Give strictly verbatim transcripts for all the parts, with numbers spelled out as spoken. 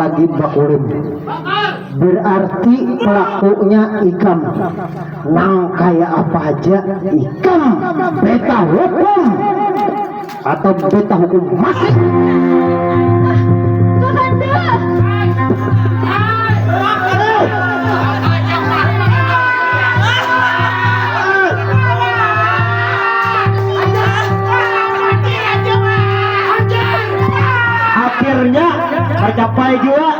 lagi bakulim. Berarti pelakunya ikam. Nang kaya apa haja ikam beta hukum atau beta hukum mati. Kakanda. Akhirnya tercapai juga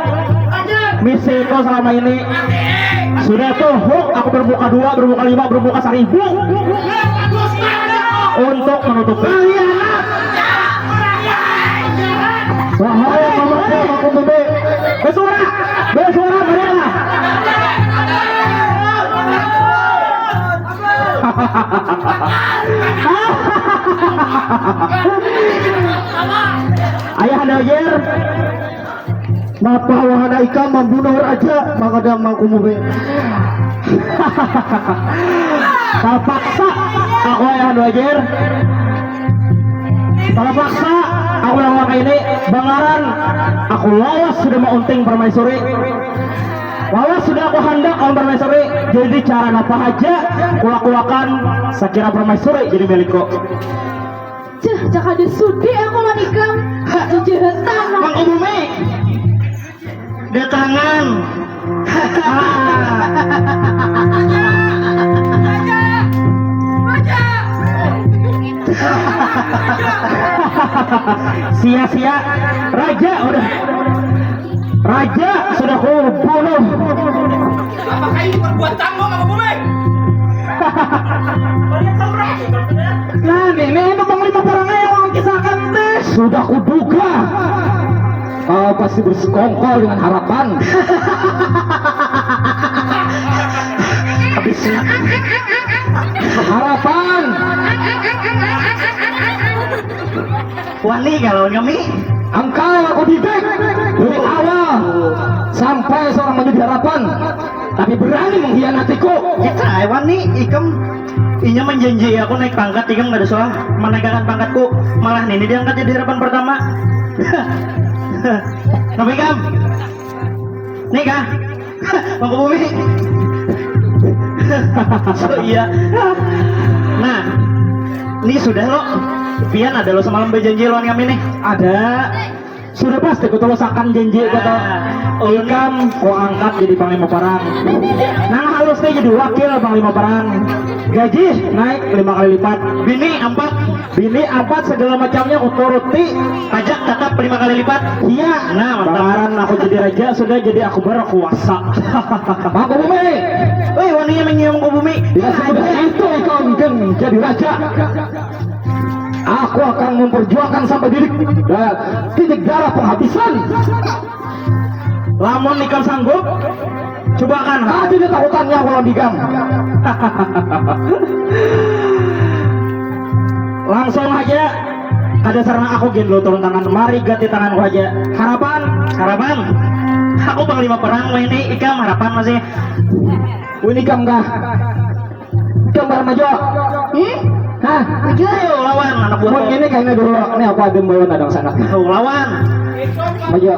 misiku selama ini. Sudah tuh, huk, aku bermuka dua, bermuka lima, bermuka seribu untuk menutupi. Wahai mamaku, aku bebe. Bersuara, bersuara, marilah. Ayah Dayir. Napa wahana ikam mambunuh raja mangadang mangkumu be? Tapaksa aku ayah Dayir. Terpaksa aku lawan ini bangaran aku lawas sudah maunting permaisuri. Lawas sudah aku handak lawan permaisuri. Jadi cara napa haja kulakuakan sakira permaisuri jadi milikku. Cah, cakada sudi aku manikam. Hak jejehatan. Mangkubumi. Datangan. Sia-sia. Raja udah. Raja sudah ku bunuh. Apakah ini perbuatanmu, Mangkubumi? Nah, ini, ini Panglima Parang yang mau kisahkan teh. Sudah kuduga. Kau pasti bersekongkol dengan Harapan. Habis. Harapan. Wani kalau kami. Engkau aku didik dari awal sampai seorang menjadi Harapan, tapi berani mengkhianatiku. Kita, eh, Wani, ikam inya menjanji aku naik pangkat, ikam nggak ada salah menegakkan pangkatku, malah ini diangkat jadi Harapan pertama. Tapi ikam, nih kah? Mangkubumi. So, iya. Nah, ini sudah lo. Pian ada lo semalam berjanji lawan kami nih. Ada. Sudah pasti ku terusakan janji ku tuh. Nah, ulun ikam ku angkat jadi panglima perang. Nang halus teh jadi wakil panglima perang. Gaji naik lima kali lipat. Bini empat. Bini empat segala macamnya ku turuti. Pajak tetap lima kali lipat. Iya. Nah, mantap. Bakaran aku jadi raja sudah, jadi aku berkuasa. Mangkubumi. Woi, waninya menyium Mangkubumi. Tidak semudah itu kau mungkin jadi raja. Aku akan memperjuangkan sampai titik, titik darah penghabisan. Lamun ikam sanggup, coba kan. Tadi ditakutannya kalau digam. Langsung aja. Kada sarana aku gin lo turun tangan, mari ganti tanganku aja. Harapan, Harapan. Aku panglima perang ini, ikam Harapan masih. Ini ikam kah? Gambar maju. Hmm? Hah? Maju. Ayo lawan anak buah. Mun ini kayaknya dulu. Ini aku ada bawa nadang sana. Tuh lawan. Maju.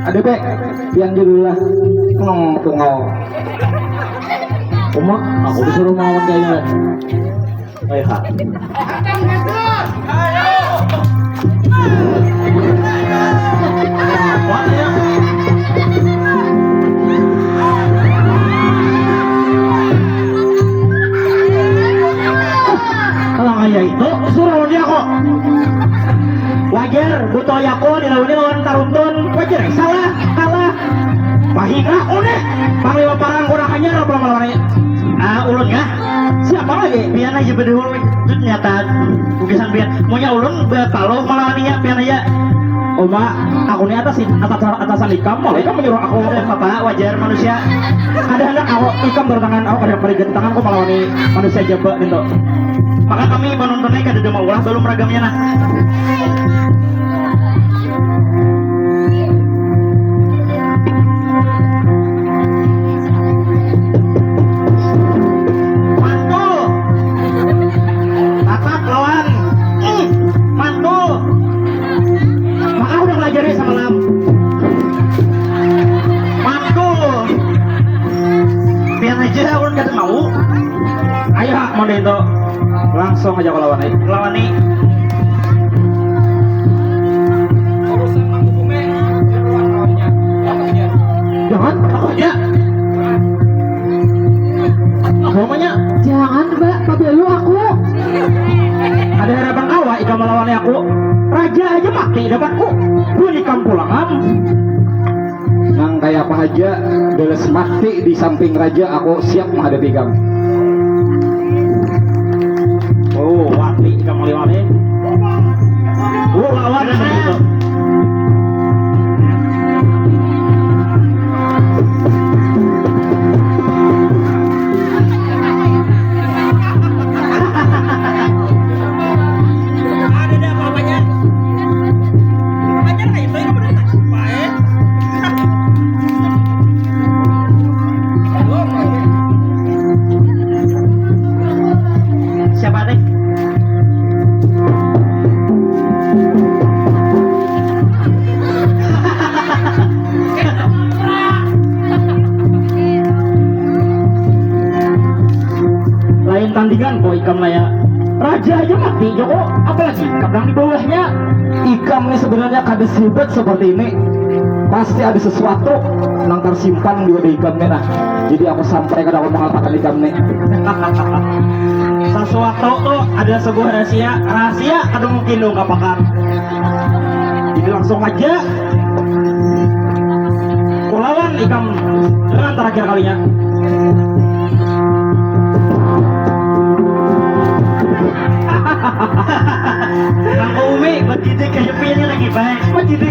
Ada pe, yang dulu lah. Nong tunggal. Uma, aku disuruh melawan kayaknya. Ayo ha. Kalau kayak itu suruh dia kok. Wajar, butuh aku dilawan lawan taruntun. Wajar, salah, kalah. Pahina, udah. Panglima parang kurang ajar apa lawan-lawannya? Ah, ulun kah? Siapa lagi? Pian aja berdahulu. Itu nyata bukisan pian. Maunya ulun bapalo melawaninya pian aja. Oma, aku ni atas, atas, atasan ikam, malah ikam menyuruh aku. Ada apa, Pak? Wajar manusia. Ada anak aku, ikam turun tangan, aku kada pada gantangan, aku melawani manusia jaba gitu. Maka kami menontonnya kada ada maulah belum ragamnya nah. Mantul. Tatap lawan. Aja kau lawani. Lawani. Urusan manghukumnya, karuan lawannya. Jangan, aku aja. Namanya. Jangan, Mbak, pabelu aku. Ada harapan kawa ikam melawani aku. Raja aja mati dapatku. Bun ikam pulang am. Nang kaya apa haja, beles mati di samping raja, aku siap menghadapi ikam. Oh, wati ikam maliwali. Oh, lawan segitu. Ada deh apa-apanya. Banyak kayak itu yang bener tak? Baik. Siapa teh? Lain tandingan kok ikam naya. Raja aja mati jo kok, apalagi ikam nang di bawahnya. Ikam nih sebenarnya kada sehebat seperti ini. Pasti ada sesuatu nang tersimpan di wadah ikam nih nah. Jadi aku sampai kada aku mengatakan ikam nih. Sesuatu tuh ada sebuah rahasia, rahasia kada mungkin dong kapakan. Jadi langsung aja kulawan ikam dengan terakhir kalinya. Kang Umi, begitu kejepitnya lagi baik. Begitu.